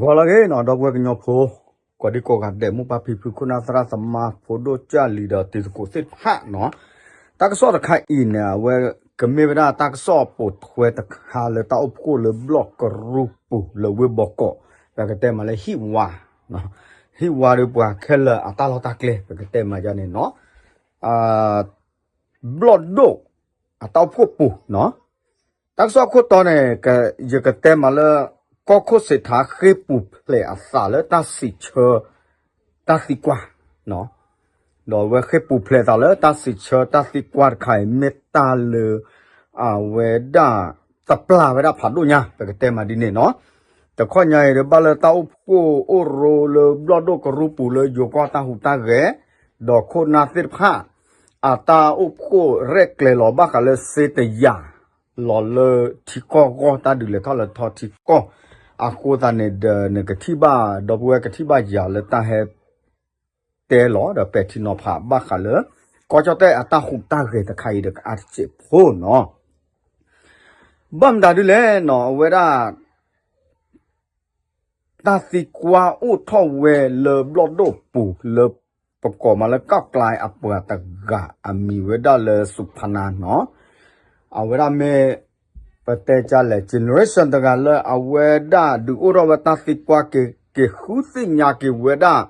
ဂီၤလၢအဂ့ၤနီၤ ဒီပုၢ်ဝဲၢ်ကညီဖိ ကိးဒံကိးဂၤဒဲး မိၢ်ပၢ်ဖံဖု ခိၣ်နၢ်သရၣ်သမါ ဖိဒိၣ်ကၢ်လံၤဒီးတံၤသကိးသ့ၣ်တဖၣ်နီၤ, တၢ်ကစီၣ်တခါအံၤန့ၣ် အဝဲကမ့ၢ်ဝဲဒၣ်တၢ်ကစီၣ်ပိာ်ထွဲတခါလၢတၢ်အိၣ်ဖှိၣ်လၢဘျီၣ်ကရူၢ်ပူၤလၢဝ့ၢ်ဘီကီး, ပကတဲမးလၢဟံၣ်ဝါ ဟံၣ်ဝါဒီးပှၤခဲလၢာ်အတၢ်လီၢ်တၢ်ကျဲ ပကတဲမးယါန့ၣ်နီၤ, ဘျီၣ်ဒိၣ်အတၢ်အိၣ်ဖှိၣ်ပူၤနီၤ, တၢ်ကစီၣ်ခိၣ်တီန့ၣ် ယကတဲမးလၢ ကီၢ်ခိၣ်စ့းထးဃ့ၢ်ပူၤဖျဲးအသးလၢတၢ်စံးဆၢ တၢ်သံကွၢ် ဒီးအဝဲဃ့ၢ်ပူၤဖျဲးအသးလၢတၢ်စံးဆၢတၢ်သံကွၢ်တခါအံၤ မ့ၢ်တၢ်လၢ အဝဲဒၣ် တပျၢ်ဝဲဒၣ်ဖးဒိၣ်ညါ ပကတဲမးဒ်န့ၣ်နီၤ, တခီညါအံၤဒီးဘၣ်လၢတၢ်အိၣ်ဖှိၣ်အိၣ်ရိလၢဘျီၣ်ဒိၣ်ကရူၢ်ပူၤလၢယိၤကီၢ်တၢ်ဟူးတၢ်ဂဲၤ, ဒီးခိၣ်နၢ်သ့ၣ်တဖၣ် အတၢ်အိၣ်ဖှိၣ်ရဲၣ်ကျဲၤလီၤဘၣ်ဃးလၢစ့တယာ် လီၤလၢထံကီၢ်ဂီၢ် တၢ်ဒုးလဲၤထီၣ်လဲၤထီထံကီၢ်, အဃိသတးန့ၣ်ဒီး နကထံၣ်ဘၣ် ဒီပုၢ်ဝဲၢ်ကထံၣ်ဘၣ်ယၤလၢတၢ်ဟဲတဲလီၤဒီးပဲာ်ထံနီၤဖးဘၣ်ဃးလၢ ကီၢ်ကၠီၣ်တဲၣ်အတၢ်ဟူးတၢ်ဂဲၤတခါအံၤဒီးကအါတစဲးဖိနီၤ, ဘၣ်မတၤဒ်လဲၣ်နီၤ အဝဲဒၣ် တၢ်သံကွၢ်အိၣ်ထီၣ်ဝဲလၢဘျီၣ်ဒိၣ်ပူၤလၢ ပကိးမးလၢကီၢ်ကျါအပှၤတဂၤအမံၤဝဲဒၣ်လၢစူဖနၤနီၤ, အဝဲဒၣ်မ့ၢ် ပတဲကလဲၣ် generation တဂၤလၢအဝဲဒၣ်ဒုးအိၣ်ထီၣ်ဝဲတၢ်သံကွၢ်က့ၤ က့ၤဃုသ့ၣ်ညါက့ၤဝဲဒၣ်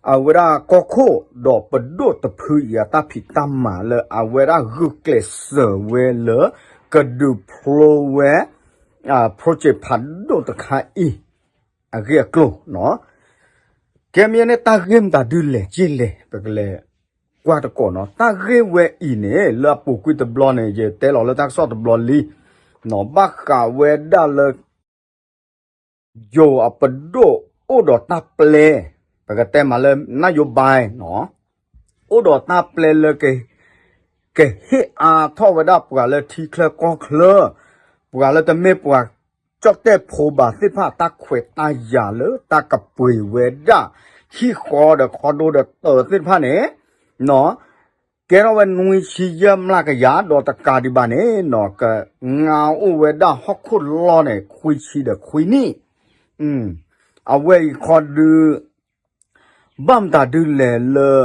အဝဲဒၣ်ကီၢ်ခိၣ်ဒီးပဒိၣ်တဖုအံၤအတၢ်ဖံးတၢ်မၤလၢအဝဲဒၣ်ဂုာ်ကျဲးစၢးဝဲလၢ ကဒုးဖျိဝဲ project ဖးဒိၣ်တခါအံၤ အဂ့ၢ်အကျိၤနီၤ, ကဲမ့ၢ်န့ၣ်တၢ်ဂ့ၢ်မတၤဒ်လဲၣ်က့လဲၣ် ပကလဲၤကွၢ်တကိးနီၤ, တၢ်ဂ့ၢ်ဝဲအံၤန့ၣ် လၢအပူၤကွံာ်တဘျီန့ၣ် ယတဲလီၤလၢတၢ်ကစီၣ်တဘျီလံနီၤ, ဘၣ်ဃးဝဲဒၣ်လၢ ယိၤအပဒိၣ်အိၣ်ဒီးတၢ်ပျဲ, ပကတဲမးလၢ နၢ်ယိၤဘါနီၤ, အိၣ်ဒီးတၢ်ပျဲလၢ ကဟ့ၣ်အါထီၣ်ဝဲဒၣ်ပှၤလၢထံချၢကီၢ်ချၢ, ပှၤလၢတမ့ၢ်ပှၤကၠီၣ်တဲၣ်ဖိဘၣ်သ့ၣ်တဖၣ်တၢ်ခွဲးတၢ်ယာ်လၢတၢ်ကပှ့ၤဝဲဒၣ်ဟံၣ်ဃီဒီးခီဒိဒီးတၢးသ့ၣ်တဖၣ်န့ၣ် ကဲထီၣ်ဝဲနွံဆံယဲၢ်မျးကယၤဒီးတကးဒံးဘၣ်န့ၣ်နီၤ ကငါအိၣ်ဝဲဒၣ်ဟီၣ်ခိၣ်လီၢ်န့ၣ် ခွံဆံဒီးခွံနံၣ်, အဝဲအံၤခီဒု ဘၣ်မတၤဒ်လဲၣ်လၢ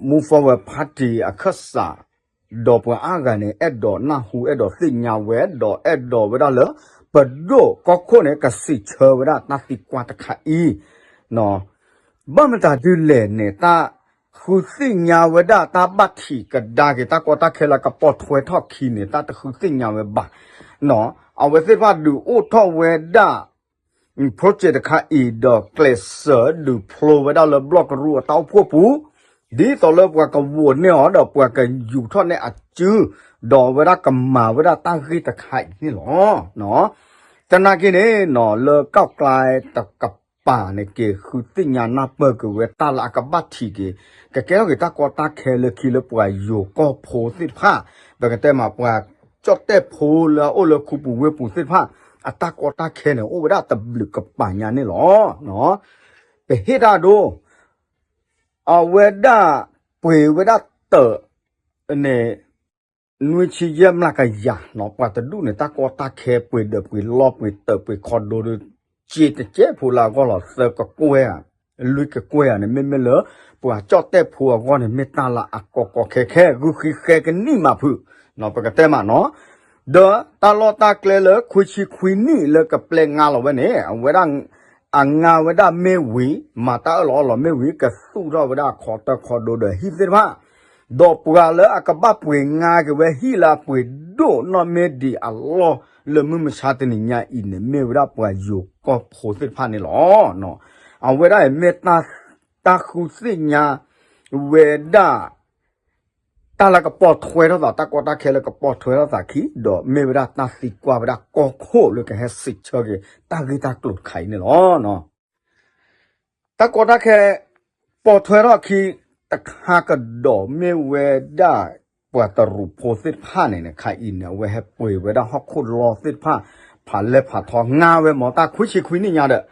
Move Forward Party အခၢၣ်စး ဒီးပှၤအါဂၤန့ၣ် အဲၣ်ဒိးနၢ်ဟူ အဲၣ်ဒိးသ့ၣ်ညါဝဲ ဒီးအဲၣ်ဒိးဝဲဒၣ်လၢ ပဒိၣ်ကီၢ်ခိၣ်န့ၣ် ကစံးဆၢဝဲဒၣ်တၢ်သံကွၢ်တခါအံၤ ဘၣ်မတၤဒ်လဲၣ်န့ၣ် တၢ်ဃုသ့ၣ်ညါဝဲဒၣ်တၢ်ဘၣ်ထံးကဒါက့ၤတၢ်ကီတၢ်ခဲလၢကပိာ်ထွဲထီၣ်ခံန့ၣ် တၢ်တဃုသ့ၣ်ညါဝဲဘၣ်, အဝဲသ့ၣ်တဖၣ်ဒုးအိၣ်ထီၣ်ဝဲဒၣ် project တခါအံၤဒီးကျဲးစၢးဒုးဖျိဝဲဒၣ်လၢဘျီၣ်ကရူၢ်အတၢ်အိၣ်ဖှိၣ်ပူၤ, ဒ်သိးလၢပှၤကဝီၤန့ၢ်အီၤဒီးပှၤကယူၤထီၣ်န့ၢ်အစု, ဒီးအဝဲဒၣ်ကမၤဝဲဒၣ်တၢ်ဂ့ၢ်တခါအံၤန့ၣ်လီၤ. သနာ်က့န့ၣ်နီၤ လၢကီၢ်ကျါတကပၤန့ၣ် က့ၤဃုသ့ၣ်ညါနၢ်ပၢၢ်က့ၤဝဲတၢ်လၢအကဘၣ်ထံးက့ၤ ကကဲထီၣ်က့ၤတၢ်ကီတၢ်ခဲလၢခံလၢပှၤယိၤကီၢ်ဖိသ့ၣ်တဖၣ်, ပကတဲမးပှၤကၠီၣ်တဲၣ်ဖိလၢအအိၣ်လၢခူပူၤဝ့ၢ်ပူၤသ့ၣ်တဖၣ် အတၢ်ကီတၢ်ခဲန့ၣ် အိၣ်ဝဲဒၣ်တဘျုးကပၤညါန့ၣ်လီၤ. ပဟ့ၣ်တၢ်ဒိ အဝဲဒၣ်ပှ့ၤဝဲဒၣ်တၢးန့ၣ် နွံဆံယဲၢ်မျးကယၤနီၤ, ပှၤတဒူၣ်န့ၣ် တၢ်ကီတၢ်ခဲပှ့ၤဒၢးပှ့ၤလီၢ်ပှ့ၤတၢးပှ့ၤခီဒိဒီး စ့တကဲးဖိလၢအဂီၢ်လီၤ သၢကကွဲၢ်ဧါ, လွံၢ်ကကွဲၢ်ဧါန့ၣ် မ့မ့ၢ်လၢ ပှၤကၠီၣ်တဲၣ်ဖိအဂီၢ်န့ၣ် မ့ၢ်တၢ်လၢအကီကီခဲခဲ ဂုာ်ဃံဃဲကနံၣ်မးဖုး, ပကတဲမးနီၤ, ဒီးတၢ်လီၢ်တၢ်ကျဲလၢခွံဆံခွံနံၣ်လၢကပျဲငါလီၤဝဲန့ၣ် အဝဲဒၣ် အငါဝဲဒၣ်မ့ၢ်ဝံၤ မၤတၢ်အၢၣ်လီၤအီလီၤမ့ၢ်ဝံၤ ကသူၣ်ထီၣ်ဝဲဒၣ်ခီတၢၢ်ခီဒိဒီးဟံၣ်သ့ၣ်တဖၣ်, ဒီးပှၤလၢအကဘၣ်ပှ့ၤငါက့ၤဝဲဟံၣ်လၢအပှ့ၤဒိၣ်နီၣ်မ့ၢ်ဒံးအလီၢ်လၢမုၢ်မဆါတနံၤညါအံၤန့ၣ် မ့ၢ်ဝဲဒၣ်ပှၤယိၤကီၢ်ဖိသ့ၣ်တဖၣ်န့ၣ်လီၤ. အဝဲဒၣ်အံၤမ့ၢ်တၢ် တၢ်ဃုသ့ၣ်ညါဝဲဒၣ် တၢ်လၢကပိာ်ထွဲထီၣ်သး တၢ်ကီတၢ်ခဲလၢကပိာ်ထွဲထီၣ်သးခံ ဒီးမ့ၢ်ဝဲဒၣ်တၢ်သံကွၢ်ဝဲဒၣ်ကီၢ်ခိၣ်လၢကဟဲစံးဆၢက့ၤ တၢ်ဂ့ၢ်တၢ်ကျိၤတခါအံၤန့ၣ်လီၤ. တၢ်ကီတၢ်ခဲ ပိာ်ထွဲထီၣ်ခံ တခါကဒီးမ့ၢ်ဝဲဒၣ် ပှၤတရူးဖိသ့ၣ်တဖၣ်န့ၣ် ခါအံၤန့ၣ် အဝဲဟဲပှ့ၤဝဲဒၣ်ဟီၣ်ခိၣ်လီၢ်သ့ၣ်တဖၣ် ဖးလဲၢ်ဖးထီ ငါဝဲမ့ၢ်တၢ်ခွံဆံခွံနံၣ်ညါဒီး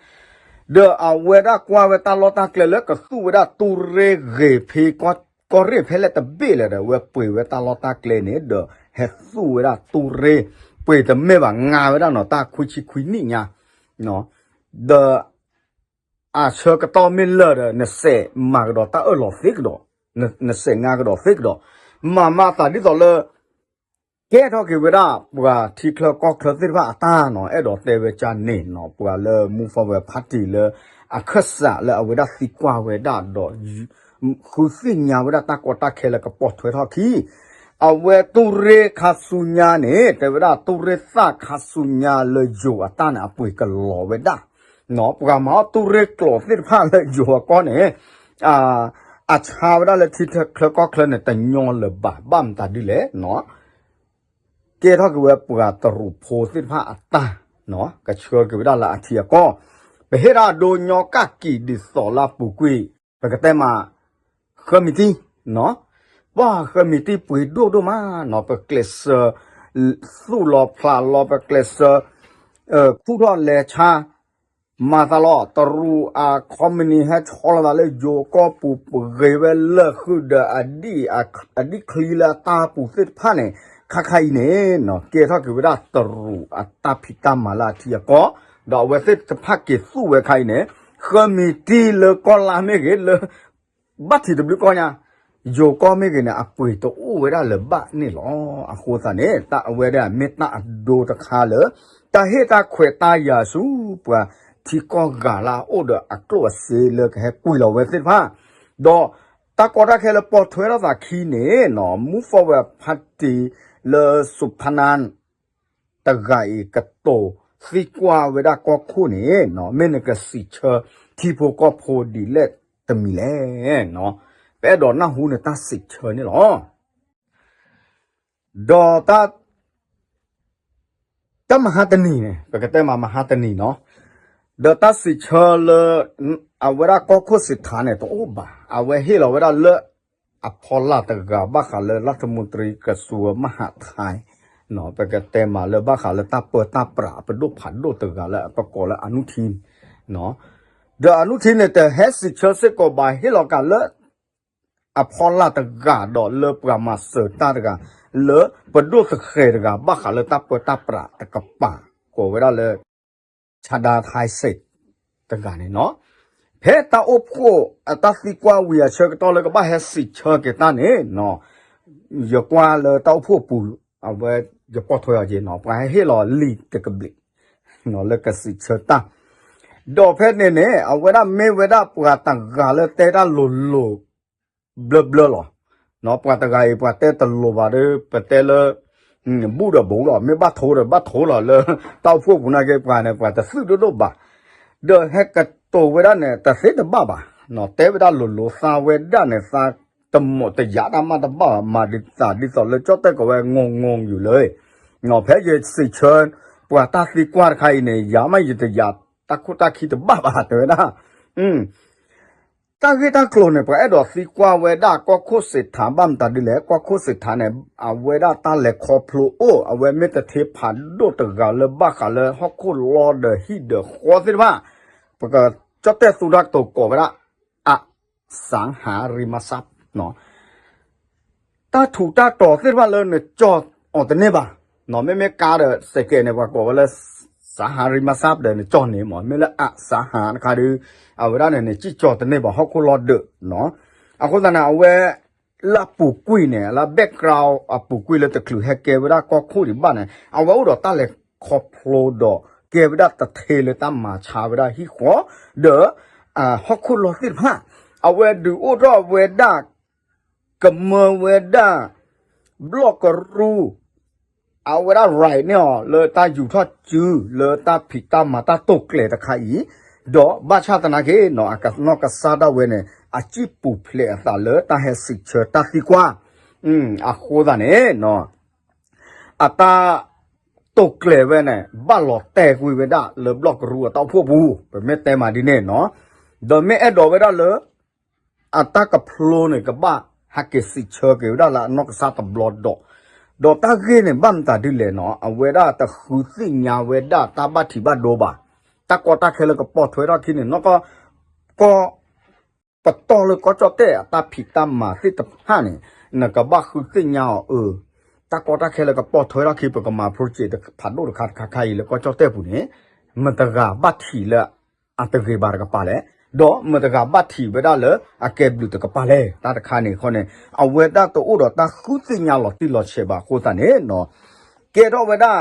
ဒီးအဝဲဒၣ်ကွၢ်ဝဲတၢ်လီၢ်တၢ်ကျဲလၢကသူၣ်ဝဲဒၣ်တူၢ်ရ့ၣ်ဂ့ၤဖဲ ကီၢ်ရ့ၣ်ဖဲလဲၣ်တဘ့ၣ်လဲၣ်ဒီး အဝဲပှ့ၤဝဲတၢ်လီၢ်တၢ်ကျဲန့ၣ် ဒီးဟဲသူၣ်ဝဲဒၣ်တူၢ်ရ့ၣ် ပှ့ၤတမ့ၢ်ဘၣ် ငါဝဲဒၣ်နီၤ တၢ်ခွံဆံခွံနံၣ်ညါ ဒီး အဆၢကတီၢ်မ့ၢ်လၢာ်ဒီး နစဲးမၤကဒီးတၢ်အၢၣ်လီၤသ့ကဒီး, နစဲးငါကဒီးသ့ကဒီး, မၤမၤသးဒ်သိးလၢ ကဲထီၣ်က့ၤဝဲဒၣ် ပှၤထံချၢကီၢ်ချၢသ့ၣ်တဖၣ်အတၢ်နီၤ, အဲၣ်ဒိးတဲဝဲကန့ၣ်နီၤ, ပှၤလၢ Move Forward Party လၢအခၢၣ်စးလၢအဝဲဒၣ်သံကွၢ်ဝဲဒၣ်ဒီး ဃုသ့ၣ်ညါဝဲဒၣ်တၢ်ကီတၢ်ခဲလၢကပိာ်ထွဲထီၣ်ခံ အဝဲတူၢ်ရ့ၣ်ခါဆူညါန့ၣ် တဲဝဲဒၣ်တူၢ်ရ့ၣ်သၣ်ခါဆူညါလၢယိၤအတၢ်န့ၣ် အပှ့ၤကလီၤဝဲဒၣ်, ပှၤမၤအီၣ်တူၢ်ရ့ၣ်ကျိာ်သ့ၣ်တဖၣ်လၢယိၤအကီၢ်န့ၣ် အဆါဝဲဒၣ်လၢထံချၢကီၢ်ချၢန့ၣ် တညီလၢၤဘၣ်, ဘၣ်မတၤဒ်လဲၣ်, ကဲထီၣ်က့ၤဝဲပှၤတရူးဖိသ့ၣ်တဖၣ်အတၢ် ကဆှၢက့ၤဝဲဒၣ်လၢအထံအကီၢ်, ပဟ့ၣ်ဒၣ်အဒိညီကၣ်ကံာ်ဒ်သိးလၢအပူၤကွံာ်, ပကတဲမး ဃၢမံၤတံၢ်, ပှၤဃၢမံၤတံၢ်ပှ့ၤဒိၣ်ဒိၣ်မးနီၤ, ပကျဲးစၢး သူၣ်လီၤဖျးလီၤ ပကျဲးစၢး ခူၣ်ထီၣ်လဲၤဆါ မၤသးလီၤ တရူးအ company ဟဲဆီလီၤသးလၢယိၤကီၢ်ပူၤ ပဂ့ၤဝဲလၢာ်ဃုာ်ဒီး အဒံၣ်ချံလၢအတၢ်ပူၤသ့ၣ်တဖၣ်န့ၣ်, ခါခါအံၤန့ၣ် ကဲထီၣ်က့ၤဝဲဒၣ်တရူးအတၢ်ဖံးတၢ်မၤလၢအထံအကီၢ်, ဒီးအဝဲသ့ၣ်တဖၣ်က့ၤသူၣ်ဝဲခါအံၤန့ၣ်, ဃၢမံၤတံၢ်လၢကီၢ်လါမ့ၢ်ဂ့ၤ လၢ ဘၣ်ထံးတဘျုးကီၢ်ညါ, ယိၤကီၢ်မ့ၢ်ဂ့ၤန့ၣ် အပှ့ၤတအိၣ်ဝဲဒၣ်လၢၤဘၣ်န့ၣ်လီၤ. အဃိသတးန့ၣ် တၢ်အဝဲဒၣ်မ့ၢ်တၢ်အဒိတခါလၢ တၢ်ဟ့ၣ်တၢ်ခွဲးတၢ်ယာ်ဆူ ပှၤထံကီၢ်ဂၤလၢအအိၣ်ဒီးအကျိၣ်အစ့လၢကဟဲကွံာ်လီၤဝဲသ့ၣ်တဖၣ်, ဒီးတၢ်ကီတၢ်ခဲလၢပီာ်ထွဲထီၣ်သးခံန့ၣ်နီၤ Move Forward Party လၢ Supana တဂၤအံၤကတိၤသံကွၢ်ဝဲဒၣ်ကီၢ်ခိၣ်န့ၣ်နီၤ မ့ၢ်နကစံးဆၢထံဖိကီၢ်ဖိဒ်လဲၣ်တမံၤလဲၣ်နီၤ, ပအဲၣ်ဒိးနၢ်ဟူနတၢ်စံးဆၢန့ၣ်လီၤ. ဒီးတၢ် တၢ်မဟါတနံၤန့ၣ် ပကတဲမးမဟါတနံၤနီၤ, ဒီးတၢ်စံးဆၢလၢ အဝဲဒၣ်ကီၢ်ခိၣ်စံးထါန့ၣ် တအိၣ်ဘၣ်, အဝဲဟ့ၣ်လီၤဝဲဒၣ်လၢ အဖီလာ်တဂၤဘၣ်ဃးလၢ รัฐมนตรีกระทรวงมหาดไทย ပကတဲမးလၢဘၣ်ဃးလၢတၢ်ပၢတၢ်ပြး ပဒိၣ်ဖးဒိၣ်တဂၤလၢပကိးလၢ อนุทิน ဒီး อนุทิน န့ၣ် တဟဲစံးဆၢစ့ၢ်ကီးဘၣ် ဟ့ၣ်လီၤကးလၢ အဖီလာ်တဂၤဒီးလၢပှၤမၤစၢၤတၢ်တဂၤ လၢပဒိၣ်သဃဲၤတဂၤ ဘၣ်ဃးလၢတၢ်ပၢတၢ်ပြးတကပၤ ကိးဝဲဒၣ်လၢ ဆဒါ ထၢၣ်စ့း တဂၤန့ၣ်နီၤ, ဖဲတၢ်အိၣ်ဖှိၣ်အတၢ်သံကွၢ်ဝံၤအဆၢကတီၢ်လၢကဘၣ်ဟဲစံးဆၢက့ၤတၢ်န့ၣ်နီၤ, ယကွၢ်လၢတၢ်အိၣ်ဖှိၣ်အပူၤ အဝဲယပိာ်ထွဲအီၤက့ၤနီၤ ပှၤဟဲဟ့ၣ်လီၤလံာ်တကဘျံး လၢကစံးဆၢတၢ်, ဒီးဖဲန့ၣ်န့ၣ် အဝဲဒၣ်မ့ၢ်ဝဲဒၣ်ပှၤတဂၤလၢတဲတၢ်လိၤလိၤ ဘျၢဘျၢလီၤ. ပှၤတဂၤအံၤ ပှၤတဲတလိၤဘၣ်ဒီး ပတဲလၢ ဘူးဒီးဘူးလီၤ, မ့ၢ်ဘၣ်ထိဒီးဘၣ်ထိလီၤ, လၢတၢ်အိၣ်ဖှိၣ်ပူၤနာ်က့ ပှၤန့ၣ် ပှၤတသုးဒိၣ်ဒိၣ်ဘၣ်, ဒီးဟဲကတိၤဝဲဒၣ်န့ၣ် တသ့တဘၣ်ဘၣ်, တဲဝဲဒၣ်လိၤလိၤ သးဝဲဒၣ်န့ၣ် သးတမိးတယာ်တၢ်မးတဘၣ်ဘၣ်, မၤဒ်သးဒ်သိးလၢကၠီၣ်တဲၣ်ကိးဝဲ ငိုငိုယူၤလၢ ဖဲယစံးဆၢ ပှၤတၢ်သံကွၢ်တခါအံၤန့ၣ် ယၤမးယတယာ်တၢ်ခိၣ်တၢ်ခံတဘၣ်ဘၣ် တဲဝဲဒၣ် တၢ်ဂ့ၢ်တၢ်ကျိၤန့ၣ် ပှၤအဲၣ်ဒိးသံကွၢ်ဝဲဒၣ်ကီၢ်ခိၣ်စံးထါဘၣ်မတၤဒ်လဲၣ်, ကီၢ်ခိၣ်စံးထါန့ၣ် အဝဲဒၣ်တၢ်လဲၤခီဖျိအိၣ်, အဝဲမ့ၢ်တထ့ဖးဒိၣ်တဂၤလၢဘၣ်ဃးလၢဟီၣ်ခိၣ်လီဒီးဟံၣ်ဒီးဃီသ့ၣ်တဖၣ်, ပကကၠီၣ်တဲၣ်သူတၢ်ကတိၤကိးဝဲဒၣ် အ စၤဟၤရံမၤစး တၢ်ထူးတၢ်တီၤသ့ၣ်တဖၣ်လၢနကၠီၣ်အီၤတန့ၢ်ဘၣ်, မ့မ့ၢ်ကါဒီးစဲးကဲးန့ၣ် ပှၤကိးဝဲလၢ စၤဟၤရံမၤစးဒီးနကၠီၣ်န့ၢ်မး, မ့ၢ်လၢအစၤဟၤတခါဒီး အဝဲဒၣ်န့ၣ် နကၠီၣ်တန့ၢ်ဘၣ်ဟီၣ်ခိၣ်လီၤဒၢးနီၤ, အဃိသတးန့ၣ် အဝဲ လၢအပူၤကွံာ်န့ၣ် လၢ background အပူၤကွံာ်လၢတချုးဟဲကဲဝဲဒၣ်ကီၢ်ခိၣ်ဒံးဘၣ်န့ၣ် အဝဲအိၣ်ဒီးတၢ်လဲၤခီဖျိဒီး ကဲဝဲဒၣ်တထ့လၢတၢ်မၤဆါဝဲဒၣ်ဟံၣ်ဃီ ဒီး ဟီၣ်ခိၣ်လီၤသ့ၣ်တဖၣ်, အဝဲဒုးအိၣ်ထီၣ်ဝဲဒၣ် ကမၢဝဲဒၣ် ဘျီၣ်ကရူၢ် အဝဲဒၣ် right န့ၢ်အီၤလၢတၢ်ယူၤထီၣ်စု လၢတၢ်ဖံးတၢ်မၤတၢ်တိာ်ကျဲၤတခါအံၤ, ဒီးဘၣ်ဆၣ်သနာ်က့နီၤ အကနီၢ်ကစၢ်ဒၣ်ဝဲန့ၣ် အစံၣ်ပူၤဖျဲးအသးလၢတၢ်ဟဲစံးဆၢတၢ်သံကွၢ်, အဃိသတးန့ၣ် အတၢ်တိာ်ကျဲၤဝဲန့ၣ် ဘၣ်လီၤတဲာ်ကွံာ်ဝဲဒၣ်လၢဘျီၣ်ကရူၢ်အတၢ်အိၣ်ဖှိၣ်ပူၤ, ပမ့ၢ်တဲမးဒ်န့ၣ်နီၤ, ဒီးမ့ၢ်အဲၣ်ဒိးဝဲဒၣ်လၢ အတၢ်ကဖျိန့ၣ် ကဘၣ်ဟဲက့ၤစံးဆၢက့ၤဝဲဒၣ်လၢအနီၢ်ကစၢ်တဘျီဒီး, ဒီးတၢ်ဂ့ၢ်န့ၣ် ဘၣ်မတၤဒ်လဲၣ်နီၤ အဝဲဒၣ်တဃုသ့ၣ်ညါဝဲဒၣ်တၢ်ဘၣ်ထံးဘၣ်ဒိဘၣ်, တၢ်ကီတၢ်ခဲလၢကပိာ်ထွဲထီၣ်ခံန့ၣ် နီၢ်ကီၢ် ကီၢ် ပတီၢ်လၢကီၢ်ကၠီၣ်တဲၣ်အတၢ်ဖံးတၢ်မၤသ့ၣ်တဖၣ်န့ၣ် နကဘၣ်ဃုသ့ၣ်ညါအီၤအၢ, တၢ်ကီတၢ်ခဲလၢကပိာ်ထွဲထီၣ်ခံ ပကမၤ project တဖးဒိၣ်တခါတခါခါအံၤလၢကီၢ်ကၠီၣ်တဲၣ်ပူၤန့ၣ် မတၤတဂၤဘၣ်ထံးလၢအတဂ့ၤဘၣ်တကပၤလဲၣ်, ဒီးမတၤတဂၤဘၣ်ထံးဝဲဒၣ်လၢအကဲဘျုးတကပၤလဲၣ်. တၢ်တခါန့ၣ်အဃိန့ၣ် အဝဲဒၣ်တအိၣ်ဒီးတၢ်ဃုသ့ၣ်ညါလီၤတံၢ်လီၤဆဲးဘၣ်အဃိသတးန့ၣ် ကဲထီၣ်ဝဲဒၣ်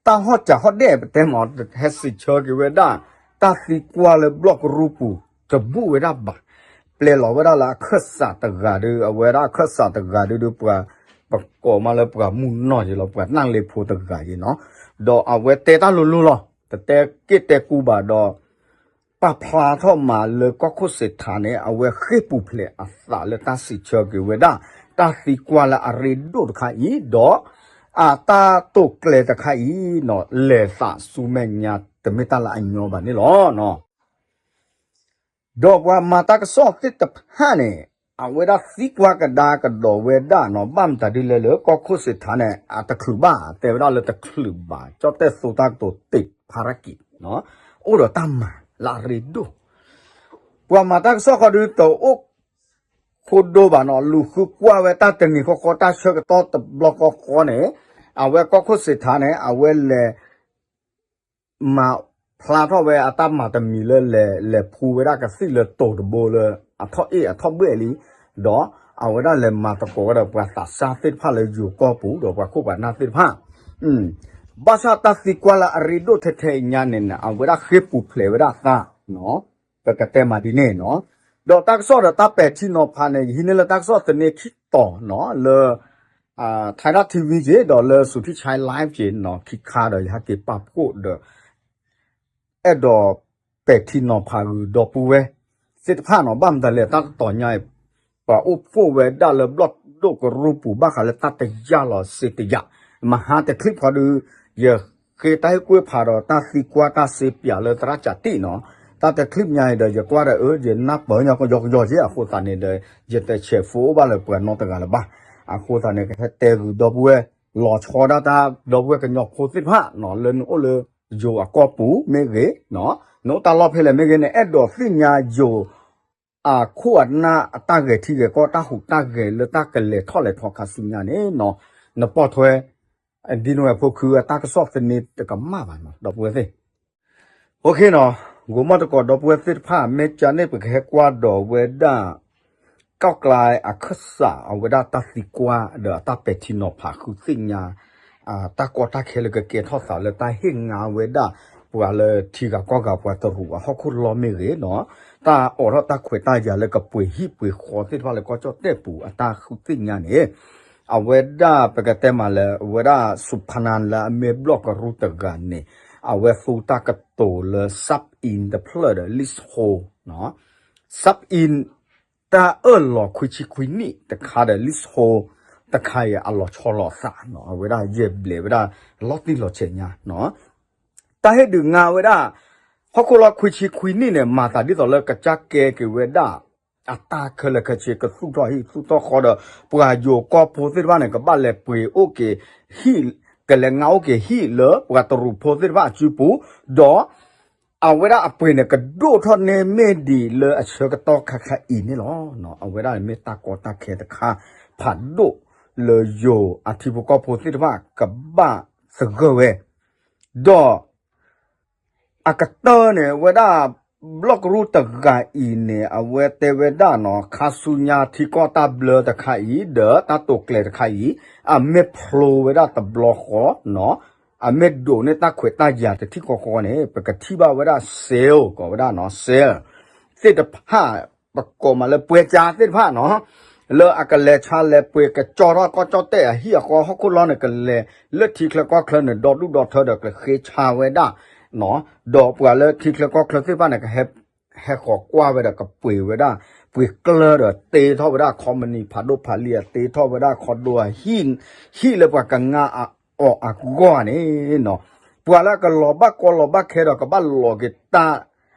တၢ်ဟီၣ်စးဟီၣ်ဒဲး ပတဲမ့ၢ် ဟဲစံးဆၢက့ၤဝဲဒၣ် တၢ်သံကွၢ်လၢဘျီၣ်ကရူၢ်ပူၤ တဘူၣ်ဝဲဒၣ်ဘၣ်. ပျဲလီၤဝဲဒၣ်လၢအခၢၣ်စးတဂၤဒီး အဝဲဒၣ်အခၢၣ်စးတဂၤဒီး ပှၤ ပကိးမးလၢပှၤမုၢ်နီၢ်ယ့လီၤ ပှၤနၢ်လ့ဖိတဂၤယ့နီၤ. ဒီးအဝဲတဲတၢ်လိၤလိၤလီၤ တတဲက့ၣ်တဲကူဘၣ်ဒီး ပာ်ဖျါထီၣ်မးလၢကီၢ်ခိၣ်စ့းထါန့ၣ် အဝဲဃ့ၢ်ပူၤဖျဲးအသးလၢတၢ်စံးဆၢက့ၤဝဲဒၣ် တၢ်သံကွၢ်လၢအရ့ဒိၣ်တခါအံၤ ဒီး အတၢ်တိာ်ကျဲၤတခါအံၤနီၤ လဲၤသးဆူမဲာ်ညါ တမ့ၢ်တၢ်လၢအညီဘၣ်န့ၣ်လီၤ. ဒီးပှၤမၤတၢ်ကစီၣ်သ့ၣ်တဖၣ်န့ၣ် အဝဲဒၣ်သံကွၢ်ကဒါကဒီးဝဲဒၣ်နီၤ ဘၣ်မတၤဒ်လဲၣ်လၢကီၢ်ခိၣ်စ့းထါန့ၣ် အတချုးဘၣ် တဲဝဲဒၣ်လၢတချုးဘၣ် ကၠီၣ်တဲၣ်သိတၢ်ကတိၤတ့ၢ်ဖါရကံ အိၣ်ဒီးတၢ်မၤလၢအရ့ဒိၣ် ပှၤမၤတၢ်ကစီၣ်ဃီဒုးတအိၣ် ခိၣ်ဒိဘၣ်နီၤ လူၤဃုကွၢ်ဝဲတၢ်တနံၤဃီဃီ တၢ်ဆၢကတီၢ်တဘျီဃီဃီန့ၣ် အဝဲကီၢ်ခိၣ်စ့းထါန့ၣ် အဝဲလဲၤ မၤဖျါထီၣ်ဝဲအတၢ်မၤတမံၤလၢလဲၤ လဲၤဖှူဝဲဒၣ်ကသံၣ်လၢတိၤတဘိလၢ အထီၣ်အ့ၣ်အထီၣ်ဘှဲၣ်လံ, ဒီးအဝဲဒၣ်လဲၤမၤသကိးဝဲဒီးပှၤသးစၢ်သ့ၣ်တဖၣ်လၢယိၤကီၢ်ပူၤ ဒီးပှၤခိၣ်ပှၤနၢ်သ့ၣ်တဖၣ် ဘၣ်ဆၣ်တၢ်သံကွၢ်လၢအရ့ဒိၣ်ထဲထဲအံၤညါန့ၣ် အဝဲဒၣ်ဃ့ၢ်ပူၤဖျဲးဝဲဒၣ်အသး, ပကတဲမးဒ်န့ၣ်နီၤ, ဒီးတၢ်ကစီၣ်ဒီးတၢ်ပဲာ်ထံနီၤဖးန့ၣ် ယဟံးန့ၢ်လၢတၢ်ကစီၣ်သန့ခံတီၤနီၤ လၢ Thai Dot TV က့ၤ ဒီးလၢ Suthichai Live က့ၤနီၤ ခံခါဒီးယဟဲက့ၤပာ်ဖှိၣ်ဒီး အဲၣ်ဒိးပဲာ်ထံနီၤဖးဂုာ်ဒီပုၢ်ဝဲၢ်သ့ၣ်တဖၣ်နီၤ, ဘၣ်မတၤလဲၣ် တၢ်တတီၤညါအံၤ ပှၤအိၣ်ဖှိၣ်ဝဲဒၣ်လၢဘျီၣ်ဒိၣ်ကရူၢ်ပူၤ ဘၣ်ဃးလၢတၢ်တယာ်လီၤစ့တယာ်, မဟါတချံၣ်ဖီဒုး ယဃ့တၢ်ဟ့ၣ်ကူၣ်ဖးဒီးတၢ်သံကွၢ်တၢ်စ့ပၠးလၢသရၣ်ကၠးတံၣ်နီၤ, တၢ်တချံၣ်ညါအံၤဒီး ယကွၢ်ဒီးအၢ ယနၢ်ပၢၢ်ညီကယီကယီက့ၤ အဃိသတးန့ၣ်ဒီး ယတဆဲးဖိအိၣ်ဘၣ်လၢပှၤနီတဂၤလၢၤဘၣ်, အဃိသတးန့ၣ် ကဟဲတဲဂုာ်ဒီပုၢ်ဝဲၢ် လီၤဆီဒၣ်တၢ် ဒီပုၢ်ဝဲၢ်ကညီဖိသ့ၣ်တဖၣ်နီၤ လၢနအိၣ်လၢယိၤအကီၢ်ပူၤမ့ၢ်ဂ့ၤ, နအိၣ်တၢ်လီၢ်ဖဲလဲၣ်မ့ၢ်ဂ့ၤန့ၣ် အဲၣ်ဒိးသ့ၣ်ညါယိၤ အခိၣ်အနၢ်အတၢ်ဂဲၤထံဂဲၤကီၢ် တၢ်ဟူးတၢ်ဂဲၤလၢတၢ်ကလဲၤထီၣ်လဲၤထီခါဆူညါန့ၣ်နီၤ, နပိာ်ထွဲ ဒ်နိဝဲဖိခုအတၢ်ကစီၣ်သန့တကမၣ်ဘၣ်နီၤ ဒီပုၢ်ဝဲၢ်သ့ၣ် OKနီၤ, ဂိၤမီၢ်တကိးဒီပုၢ်ဝဲၢ်သ့ၣ်တဖၣ် မ့ၢ်ကန့ၣ် ပကဟဲကွၢ်ဒီးဝဲဒၣ် ကီၢ်ကျါအခၢၣ်စး အဝဲဒၣ်တၢ်သံကွၢ်ဒီးအတၢ်ပဲာ်ထံနီၤဖးဃုသ့ၣ်ညါ တၢ်ကီတၢ်ခဲလၢကကဲထီၣ်သးလၢတၢ်ဟ့ၣ်ငါဝဲဒၣ် ပှၤလၢထံဂၤကီၢ်ဂၤ ပှၤတရူးအဟီၣ်ခိၣ်လီၢ်မ့ၢ်ဂ့ၤနီၤ, တၢ်အိးထီၣ်တၢ်ခွဲးတၢ်ယာ်လၢကပှ့ၤဟံၣ်ပှ့ၤဃီသ့ၣ်တဖၣ်လၢကီၢ်ကၠီၣ်တဲၣ်ပူၤအတၢ်ဃုသ့ၣ်ညါန့ၣ် အဝဲဒၣ်ပကတဲမးလၢ အဝဲဒၣ် စူဖနၢ် လၢအမ့ၢ်ဘျီၣ်ကရူၢ်တဂၤန့ၣ် အဝဲသူတၢ်ကတိၤလၢ sub-in တဖျၢၣ်ဒီး leasehold sub-in တၢ်အၢၣ်လီၤခွံဆံခွံနံၣ်တခါဒီး leasehold တခါအံၤအလီၤဆီလိာ်သးနီၤ, အဝဲဒၣ်ယဲၢ်ဘျဲးဝဲဒၣ်လီၤတံၢ်လီၤဆဲးညါနီၤ, တၢ်ဟ့ၣ်ဒုးငါဝဲဒၣ် ဟီၣ်ခိၣ်လီၢ်ခွံဆံခွံနံၣ်န့ၣ် မၤသးဒ်သိးလၢကစၢ်ကဲက့ၤဝဲဒၣ် အတၢ်ခဲလၢာ်ခဲဆ့ ကသူၣ်ထီၣ်ဟံၣ်သူၣ်ထီၣ်ဃီဒီး ပှၤယိၤကီၢ်ဖိသ့ၣ်တဖၣ်န့ၣ် ကဘၣ်လဲၤပှ့ၤအိၣ်က့ၤဟံၣ်, ကလဲၤငါအိၣ်က့ၤဟံၣ်လၢပှၤတရူးဖိသ့ၣ်တဖၣ်အစုပူၤ, ဒီး အဝဲဒၣ်အပှ့ၤန့ၣ် ကဒိၣ်ထီၣ်န့ၢ်မ့ၢ်ဒံးလၢအဆၢကတီၢ်ခါခါအံၤန့ၣ်လီၤ. အဝဲဒၣ်န့ၣ်မ့ၢ်တၢ်ကီတၢ်ခဲတခါ ဖးဒိၣ်လၢယိၤအထံဖိကီၢ်ဖိသ့ၣ်တဖၣ်ကဘၣ်သဂၢၢ်ဝဲ, ဒီး အကတၢၢ်န့ၣ် အဝဲဒၣ် ဘျီၣ်ကရူၢ်တဂၤအံၤန့ၣ် အဝဲတဲဝဲဒၣ်နီၤ ခါဆူညါထံကီၢ်တၢ်ဘျၢတခါအံၤ ဒီးတၢ်တိာ်ကျဲၤတခါအံၤ အမ့ၢ်ဖျိဝဲဒၣ်တဘျီဃီနီၤ, အမ့ၢ်ဒိးန့ၢ်တၢ်ခွဲးတၢ်ယာ်တထံၣ်ဃီဃီန့ၣ် ပကထံၣ်ဘၣ်ဝဲဒၣ် sale ကိးဝဲဒၣ်နီၤ sale သ့ၣ်တဖၣ် ပကိးမးလၢပွဲစားသ့ၣ်တဖၣ်နီၤ လၢအကလဲၤဆါလဲၤပှ့ၤကကၠီထီၣ်ကီၢ်ကၠီၣ်တဲၣ်အဟံၣ်အဃီ ဟီၣ်ခိၣ်လီၢ်န့ၣ် ကလဲၤလၢထံချၢကီၢ်ချၢန့ၣ် ဒီဒူၣ်ဒီထၢဒီးကဃ့ဆါဝဲဒၣ်နီၤ, ဒီးပှၤလၢထံချၢကီၢ်ချၢသ့ၣ်တဖၣ်န့ၣ် ကဟဲ ဟဲဃီၤကွၢ်ဝဲဒီးကပှ့ၤဝဲဒၣ် ပှ့ၤကျၢၢ်ဒီးတ့ထီၣ်ဝဲဒၣ် company ဖးဒိၣ်ဖးလံၤအတ့ထီၣ်ဝဲဒၣ် condo အဟံၣ် ဟံၣ်လၢပှၤကငါအီၤအဂီၢ်န့ၣ်နီၤ, ပှၤလၢအကလီၤဘၣ်ကီလီၤဘၣ်ခဲဒီးကဘၣ်လီၤက့ၤတၢ်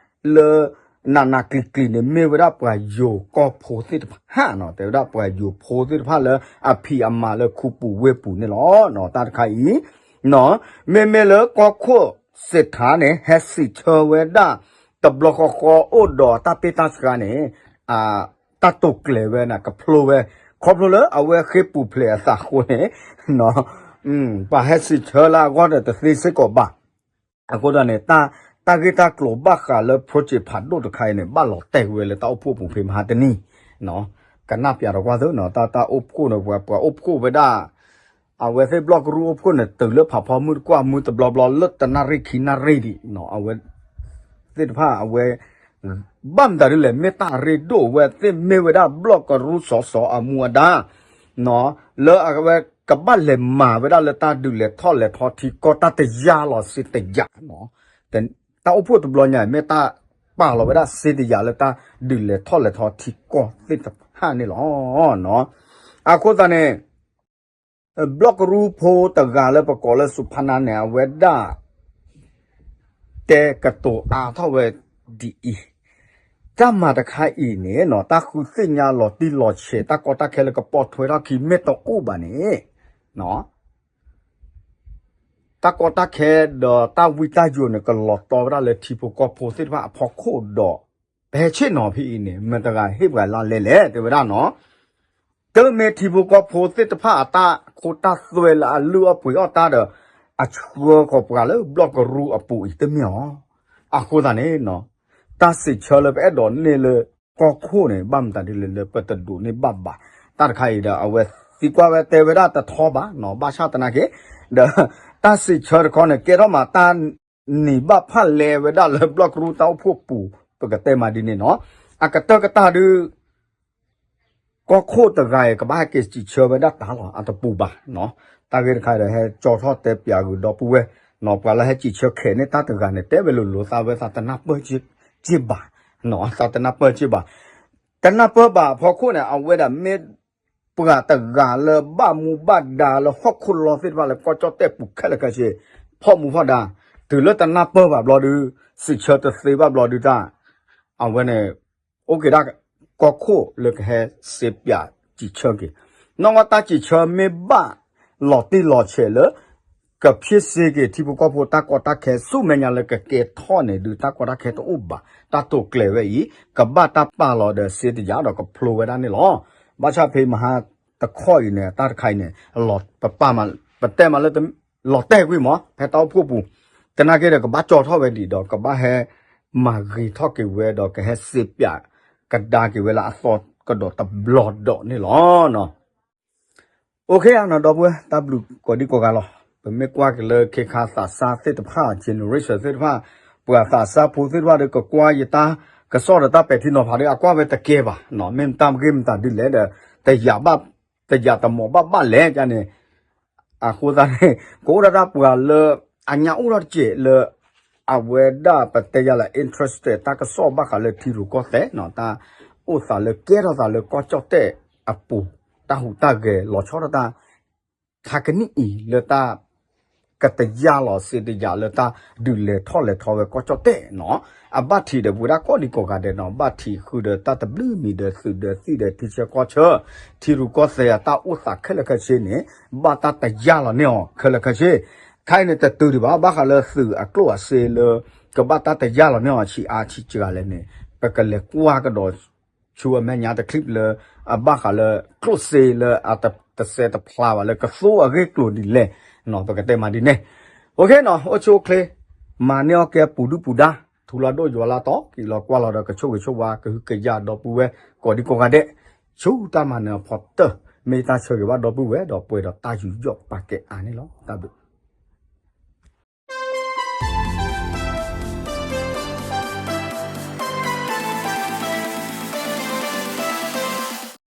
လၢ နးနးကျံၤကျံၤန့ၣ် မ့ၢ်ဝဲဒၣ်ပှၤယိၤကီၢ်ဖိသ့ၣ်တဖၣ်နီၤ, တဲဝဲဒၣ်ပှၤယိၤဖိသ့ၣ်တဖၣ်လၢအဖံးအမၤလၢခူပူၤဝ့ၢ်ပူၤန့ၣ်လီၤ. တၢ်တခါအံၤ မ့မ့ၢ်လၢကီၢ်ခိၣ်စ့းထါန့ၣ် ဟဲစံးဆၢဝဲဒၣ် တဘျီဃီဃီအိၣ်ဒီးတၢ်ပ့ၢ်တၢ်ဆှါန့ၣ် တၢ်တိာ်ကျဲၤဝဲန့ၣ် ကဖျိဝဲ ခီဖျိလၢအဝဲဃ့ၢ်ပူၤဖျဲးအသးအဃိန့ၣ် ပှၤဟဲစံးဆၢလၢအဂီၢ်ဒီးတသ့စ့ၢ်ကီးဘၣ်. အဃိသတးန့ၣ် တၢ် တၢ်ဂ့ၢ်တၢ်ကျိၤဘၣ်ဃးလၢ project ဖးဒိၣ်တခါအံၤန့ၣ် ဘၣ်လီၤတဲာ်ဝဲလၢတၢ်အိၣ်ဖှိၣ်ပူၤဖဲမဟါတနံၤ, ကနၣ်ပၠးဒီးကွၢ်သ့နီၤ, တၢ်တၢ်အိၣ်ဖှိၣ်န့ၣ် ပှၤပှၤအိၣ်ဖှိၣ်ဝဲဒၣ် အဝဲသ့ၣ်ဘျီၣ်ကရူၢ်အိၣ်ဖှိၣ်န့ၣ် တုၤလၢဖးဖီမုၢ်တကွၢ်မုၢ်တဘျီဘျီလၢတနၣ်ရံၣ်ခံနၣ်ရံၣ်ဒံး, အဝဲသ့ၣ်တဖၣ်အဝဲ ဘၣ်မတၤဒ်လဲၣ် မ့ၢ်တၢ်အရ့ဒိၣ်ဝဲသ့ၣ်မ့ၢ်ဝဲဒၣ်ဘျီၣ်ကရူၢ်စီၤစီၤအမူအဒါ လၢအဝဲကဘၣ်လဲၤမၤဝဲဒၣ်လၢတၢ်ဒုးလဲၤထီၣ်လဲၤထီထံကီၢ်တၢ်တယာ်လီၤစ့တယာ်နီၤ, တၢ်အိၣ်ဖှိၣ်တဘျီညါ မ့ၢ်တၢ်ပာ်လီၤဝဲဒၣ်စ့တယာ်လၢတၢ်ဒုးလဲၤထီၣ်လဲၤထီထံကီၢ်သ့ၣ်တဖၣ်န့ၣ်လီၤ. အဃိသတးန့ၣ် ဘျီၣ်ကရူၢ်ဖိတဂၤလၢပကိးလၢစူၤဖါနါန့ၣ် အဝဲဒၣ် တဲကတိၤအါထီၣ်ဝဲဒ်အံၤ, တၢ်မၤတခါအံၤန့ၣ်နီၤ တၢ်ဃုသ့ၣ်ညါလီၤတံၢ်လီၤဆဲး တၢ်ကီတၢ်ခဲလၢကပိာ်ထွဲထီၣ်ခံမ့ၢ်တအိၣ်ဘၣ်န့ၣ် တၢ်ကီတၢ်ခဲဒီးတၢ်ဝံတၢ်ယိာ်န့ၣ် ကလီၤတီဝဲဒၣ်လၢထံဖိကီၢ်ဖိသ့ၣ်တဖၣ်အဖီခိၣ်ဒီး ပဟဲဆ့ၣ်နီၤဖဲအံၤန့ၣ် မတၤတဂၤဟ့ၣ်ပှၤလါလဲလဲၣ် တဲဝဲဒၣ်နီၤ. တမ့ၢ်ထံဖိကီၢ်ဖိသ့ၣ်တဖၣ်အတၢ်ခိတၢ်သွဲလၢအလုၢ်အီၣ်ပှ့ၤအီၣ်တၢ်ဒီး အဆှၢဃီၤပှၤလၢဘျီၣ်ကရူၢ်အပူၤအံၤတမ့ၢ်အီၤ. အဃိသတးန့ၣ်နီၤ တၢ်စံးဆၢလၢပအဲၣ်ဒိးန့ၢ်လၢကီၢ်ခိၣ်န့ၣ် ဘၣ်မတၤဒ်လဲၣ်လၢပတဒိးန့ၢ်ဘၣ်ဘၣ်. တၢ်တခါအံၤဒီး အဝဲသံကွၢ်ဝဲတဲဝဲဒၣ်တထီဘၣ်နီၤ ဘၣ်ဆၣ်သနာ်က့ ဒီး တၢ်စံးဆၢတခီန့ၣ် ကဲထီၣ်မးတၢ်နံၤဘၣ်ဖၣ်လဲဝဲဒၣ်လၢဘျီၣ်ကရူၢ်တၢ်အိၣ်ဖှိၣ်ပူၤ ပကတဲမးဒ်န့ၣ်နီၤ. အကတၢၢ်ကတၢၢ်ဒုး ကီၢ်ခိၣ်တဂၤအံၤ ကဘၣ်ဟဲက့ၤစံးဆၢဝဲဒၣ်တၢ်လီၤ အတပူၤဘၣ်နီၤ. တၢ်ဂ့ၢ်တခါဒီး ဟဲကၠီထီၣ်တဲပၠးဂုာ်ဒီပုၢ်ဝဲၢ်နီၤ ပှၤလၢဟဲစံးဆၢခဲးန့ၢ်တၢ်တဂၤန့ၣ် တဲဝဲလိၤလိၤ သးဝဲသးတနၢ်ပၢၢ်က့ဘၣ်နီၤ သးတနၢ်ပၢၢ်က့ဘၣ် တနၢ်ပၢၢ်ဘၣ်အဖီခိၣ်န့ၣ် အဝဲဒၣ်မ့ၢ်ပှၤတဂၤလၢဘၣ်မူဘၣ်ဒါလၢဟီၣ်ခိၣ်လီၢ်သ့ၣ်တဖၣ်လၢကီၢ်ကၠီၣ်တဲၣ်ပူၤခဲလၢာ်ခဲဆ့ ဖီၣ်မူဖီၣ်ဒါ တုၤလၢတနၢ်ပၢၢ်ဘၣ်ဘျီဒုး စံးဆၢတသ့ဘၣ်ဘျီဒုးတၢ် အဝဲန့ၣ် အိၣ်က့ၤဒၣ်ကီၢ်ခိၣ်လၢကဟဲစ့ပၠးစံးဆၢက့ၤ နီၢ်ဝဲတၢ်စံးဆၢမ့ၢ်ဘၣ်လီၤတံၢ်လီၤဆဲးလၢ ကဖံးစ့က့ၤထံဖိကီၢ်ဖိတၢ်ကီတၢ်ခဲဆူမဲာ်ညါလၢကကဲထီၣ်န့ၣ်ဒုး တၢ်ကီတၢ်ခဲတအိၣ်ဘၣ်. တၢ်တိာ်ကျဲၤဝဲအံၤ ကဘၣ်တၢ်ပာ်လီၤဒီးစ့တယာ်ဒီးကဖျိဝဲဒၣ်န့ၣ်လီၤ. ဘၣ်ဆၣ်ဖဲမဟါတခီအံၤန့ၣ် တၢ်တခါအံၤန့ၣ် ပတဲမးလၢ လီၤတဲာ်ကွံာ်မး ဖဲတၢ်အိၣ်ဖှိၣ်ပူၤ သနာ်က့ဒီးကဘၣ်ကၠီထီၣ်ဝဲဒံးဒီး ကဘၣ်ဟဲမၤဂ့ၤထီၣ်က့ၤဝဲဒီး ကဟဲစ့ပၠးကဒါက့ၤဝဲလၢအသီကဒီးတဘျီဒီးန့ၣ်လီၤ. OK နီၤ ဒီပုၢ်ဝဲၢ် တၢ်ဘျုးကိးဒံကိးဂၤလီၤ. ပမ့ၢ်ကွၢ်က့ၤလၢခ့ခါသးစၢ်သ့ၣ်တဖၣ် generation သ့ၣ်တဖၣ် ပှၤသးစၢ်ဖိသ့ၣ်တဖၣ်ဒီး ကကွၢ်ယတၢ်ကစီၣ်ဒီးတၢ်ပဲာ်ထံနီၤဖးဒီး အကွၢ်ဝဲတကဲဘၣ်. မ့ၢ်တၢ်မ့ၢ်ဂ့ၢ်မတၤဒ်လဲၣ်ဒီး တယာ်ဘၣ် တယာ်တမီၤဘၣ်ဘၣ်လဲၣ်န့ၣ် အဃိသတးန့ၣ် ကအိၣ်ဒၣ်တၢ်ပှၤလၢ အညါအိၣ်ထီၣ်တစဲးလၢ အဝဲဒၣ်ပတဲယၤလၢ interested တၢ်ကစီၣ်ဘၣ်ဃးလၢထံရူၢ်ကီၢ်သဲးနီၤ တၢ်အိၣ်သးလၢကဲထီၣ်သးလၢကီၢ်ကၠီၣ်တဲၣ်အပူၤ တၢ်ဟူးတၢ်ဂဲၤလီၤဆီဒၣ်တၢ် ခါကနံၣ်အံၤလၢတၢ် ကတယာ်လီၤစ့တယာ်လၢတၢ်ဒုးလဲၤထီၣ်လဲၤထီဝဲကီၢ်ကၠီၣ်တဲၣ်နီၤ အဘၣ်ထံးဒီးပဝဲဒၣ်ကိးဒံကိးဂၤဒဲးနီၤ ဘၣ်ထံးဃုာ်ဒီးတၢ်တဘျုးမံၤဒီးသုးဒီးသံၣ်ဒီးထံဆၢကီၢ်ဆၢ ထံရူၢ်ကီၢ်သဲးအတၢ်အိၣ်သးခဲလၢာ်ခဲဆ့န့ၣ် ဘၣ်တၢ်တယာ်လီၤန့ၢ်အီၤခဲလၢာ်ခဲဆ့ ခဲအံၤန့ၣ်တတုၤဒံးဘၣ် ဘၣ်ဃးလၢသုးအကျိၣ်အစ့လၢ ကဘၣ်တၢ်တယာ်လီၤန့ၢ်အီၤဆံးအါဆံးစှၤလဲၣ်န့ၣ် ပကလဲၤကွၢ်ကဒီး ဆူအမဲာ်ညါတချံးလၢ အဘၣ်ဃးလၢကျိၣ်စ့လၢအတစဲးတဖျါဘၣ်လၢကသိအဂ့ၢ်ကျိၤဒ်လဲၣ်နီၤ ပကတဲမးဒ်န့ၣ် OK နီၤ အိၣ်ဆူၣ်အိၣ်ချ့ မၤန့ၢ်အီၣ်ကဲပူၤဒုၣ်ပူၤဒါ ထူလီၤဒိၣ်ယွၤလၢတီ က့ၤလီၤကွၢ်လီၤဒီးကဆိၣ်ဂ့ၤဆိၣ်ဝါ ကဟုကယာ်ဒီပုၢ်ဝဲၢ် ကိးဒံကိးဂၤဒဲး ဆူတၢ်မၤနၢၤအဖီတၢၢ် မ့ၢ်တၢ်ဆၢဂ့ၤဘၣ်ဒီပုၢ်ဝဲၢ်ဒီးပှဲၤဒီးတၢ်ယူးယီၣ်ပာ်ကဲအါန့ၣ်လီၤ. တၢ်ဘျုး